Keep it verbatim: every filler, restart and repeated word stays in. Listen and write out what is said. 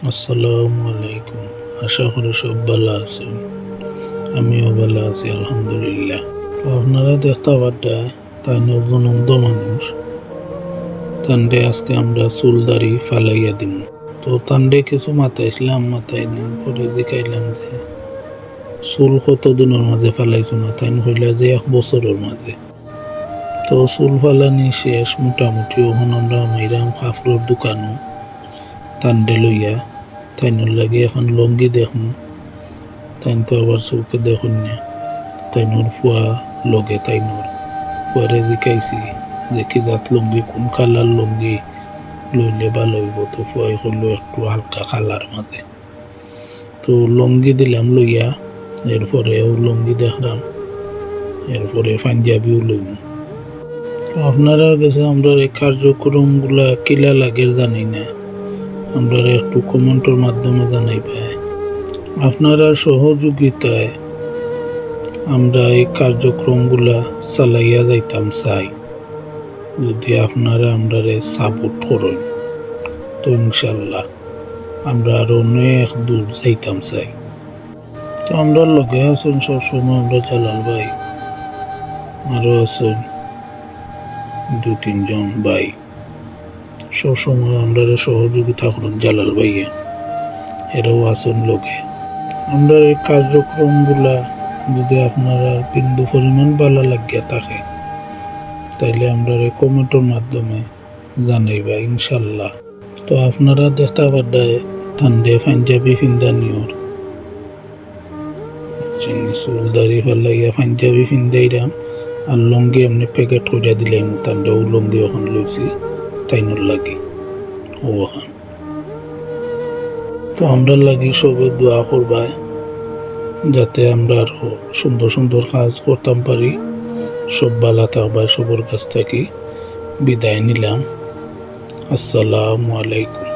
আসসালামু আলাইকুম। আশা করি সব ভালা আছইন। আমিও ভালা আছি, আলহামদুলিল্লাহ। তো আপনারা দেখতা পাররা, তাইন একজন অন্ধ মানুষ, তানরে আজকে আমরা চুল দাড়ি ফালাইয়া দিমু। তো তানরে কিছু মাতাইছিলাম, মাতাইনি পরে জিকাইলাম যে চুল কতদিনর মাঝে ফালাইছো না, তাইন কইলা যে এক বছরর মাঝে। তো চুল ফালানি শেষ মোটামুটি, অখন আমরা হামাইরাম কাপড়র দোকানো তানরে লইয়া, তাইনর লাগি অখন লুঙ্গি দেখমু। তাইন তো আবার চউখে দেখইন না। তাইনর ফুয়া লগে, তাইনর ফুয়ারে জিকাইছি যে কি জাত লুঙ্গি, কুন কালার লুঙ্গি লইলে ভালা অইবো। তো ফুয়ায় কইলো একটু হালকা কালার মাঝে। তো লুঙ্গি দিলাম লইয়া, এরপরে অউ লুঙ্গি দেখরাম, এরপরে পাঞ্জাবিও লইমু। তো আপনারার গেছে আমরার এই কার্যক্রমগুলা কিলা লাগের জানি না, আমরারে একটু কমেন্টর মাধ্যমে জানাইবায়। আপনারার সহযোগিতায় আমরা এই কার্যক্রমগুলা চালাইয়া যাইতাম চাই। যদি আপনারা আমরারে সাপোর্ট করইন, তো ইনশাল্লাহ আমরা আরো অনেক দূর যাইতাম চাই। তো আমরার লগে আছইন সবসময় আমরার জালাল ভাই, আরো আছইন দুই তিনজন ভাই, সবসময় আমরারে সহযোগিতা করইন জালাল ভাইয়ে, এরাও আছইন লগে। আমরার এই কার্যক্রমগুলা যদি আপনারার বিন্দু পরিমাণ ভালা লাগিয়া থাকে, তাইলে আমরারে কমেন্টর মাধ্যমে জানাইবা ইনশাল্লাহ। তো আপনারা দেখতা পাররা তানরে পাঞ্জাবি ফিন্দানি অর, চুল দাড়ি ফালাইয়া পাঞ্জাবি ফিন্দাইরাম, আর লুঙ্গি এমনে প্যাকেট করিয়া দিলাইমু তানরে। অউ লুঙ্গি অখন লইছি তাইনর লাগি, অউ অখন। তো আমরার লাগি সবে দোয়া করবায়, যাতে আমরা আরো সুন্দর সুন্দর কাজ করতাম পারি। সব ভালা থাকবায়, সবর কাছ থাকি বিদায় নিলাম। আসসালামু আলাইকুম।